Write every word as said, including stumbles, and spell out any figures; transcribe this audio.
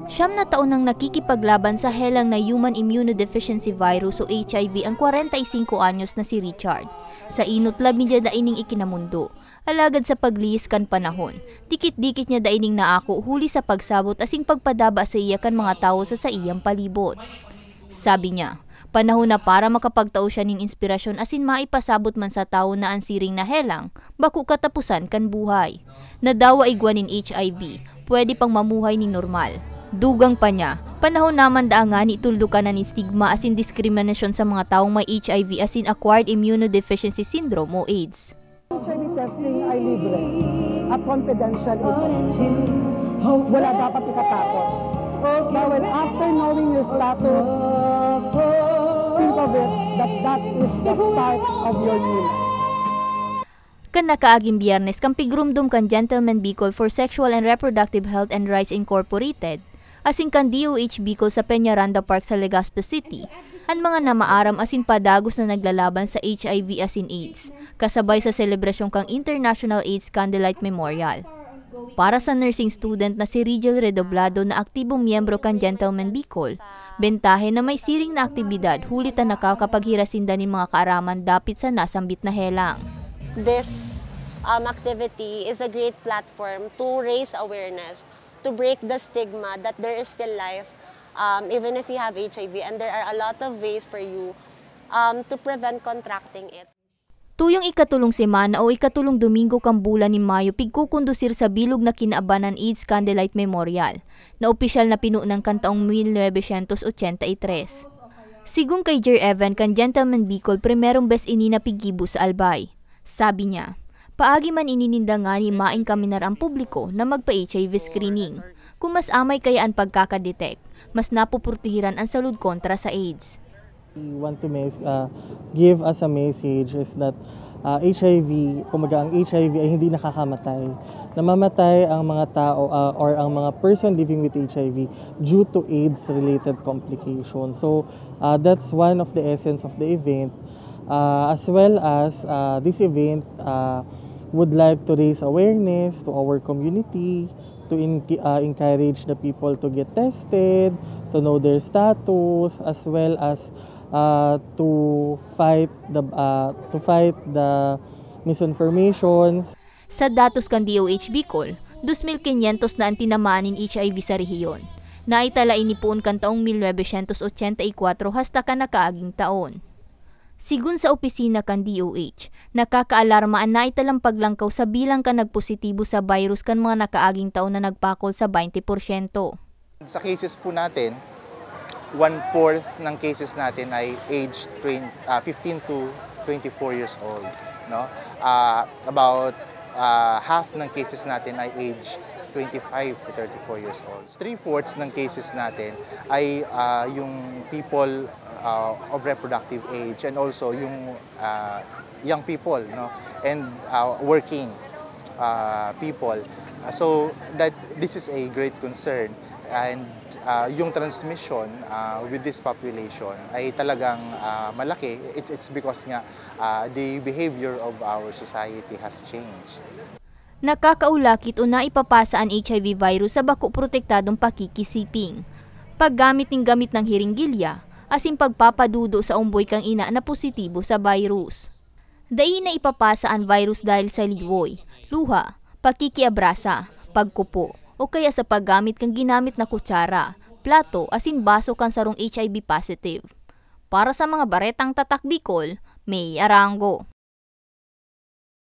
Siyam na taon nang nakikipaglaban sa helang na human immunodeficiency virus o H I V ang kwarenta y singko anyos na si Richard. Sa inot, labing dai ning ikinamundo. Alagad sa paglihis kan panahon, dikit-dikit niya dai ning naako huli sa pagsabot asin pagpadaba saiya kan mga tawo sa saiyang palibot. Sabi niya, panahon na para makapagtao siya nin inspirasyon asin maipasabot man sa tawo na an siring na helang bako kataposan kan buhay. Nadawa igwa nin H I V, pwede pang mamuhay nin normal. Dugang pa niya, panahon na man daa ngani tuldukan na nin stigma asin diskriminasyon sa mga tawong may H I V asin acquired immunodeficiency syndrome o AIDS. H I V testing ay libre at confidential ito. Wala dapat ikatakot. Dahil after knowing your status, think of it that that is the start of your new life. Kan nakaaging Biyernes, kan pigrumdom kan Gentlemen Bicol for Sexual and Reproductive Health and Rights Incorporated, asin kan D O H Bicol sa Peñaranda Park sa Legazpi City, an mga namaaram asin padagos na naglalaban sa H I V asin AIDS, kasabay sa selebrasyon kan International AIDS Candlelight Memorial. Para sa nursing student na si Rigel Redoblado na aktibong miyembro kan Gentlemen Bicol, bentahe na may siring na aktibidad huli ta nakakapaghira sinda nin mga kaaraman dapit sa nasambit na helang. This um, activity is a great platform to raise awareness, to break the stigma that there is still life, um, even if you have H I V, and there are a lot of ways for you um, to prevent contracting it. Tuyong ikatulong semana o ikatulong Domingo kan bulan nin Mayo pigkukondusir sa bilog na kinaaban an AIDS Candlelight Memorial, na opisyal na pinunan kan taong mil novecientos ochenta y tres. Sigon kay Jer Evan kan Gentlemen Bicol, primerong bes ini na piggibo sa Albay. Sabi niya, paagi man ini ninda ngani maengkaminar an publiko na magpa-H I V screening. Kung mas amay kaya an pagkakadetect, mas napoprotehiran an salud kontra sa AIDS. We want to mes- uh, give as a message is that uh, H I V, kumbaga ang H I V ay hindi nakakamatay. Namamatay ang mga tao uh, or ang mga person living with H I V due to AIDS-related complications. So uh, that's one of the essence of the event. Uh, as well as uh, this event uh, would like to raise awareness to our community, to in- uh, encourage the people to get tested, to know their status, as well as uh, to fight the uh, to fight the misinformations. Sa datos kan D O H Bicol, dos mil quinientos na an tinamaan nin H I V sa rehiyon. Naitala ini poon kan taong mil novecientos ochenta y kuwatro hasta kan nakaaging taon. Sigon sa opisina kan D O H, nakakaalarma an naitalang paglangkaw sa bilang kan nagpositibo sa virus kan mga nakaaging taon na nagpakol sa baynte porsyento. Sa cases po natin, one-fourth ng cases natin ay age twenty, ah, fifteen to twenty-four years old, no? Ah, about ah, half ng cases natin ay age twenty-five to thirty-four years old. Three-fourths ng cases natin ay ah, yung people ah, of reproductive age and also yung ah, young people, no? And ah, working ah, people. Ah, so that this is a great concern, and ah, yung transmission ah, with this population ay talagang ah, malaki. It's, it's because nga ah, the behavior of our society has changed. Nakakaulakit o naipapasa an H I V virus sa bako protektadong pakikisiping, paggamit nin gamit na hiringgilya, asin pagpapadudo sa umboy kan ina na positibo sa virus. Dai naipapasa an virus dahil sa liwoy, luha, pakikiabrasa, pagkupo, o kaya sa paggamit kan ginamit na kutsara, plato, asin baso kan sarong H I V positive. Para sa mga baretang Tatak Bicol, May Arango.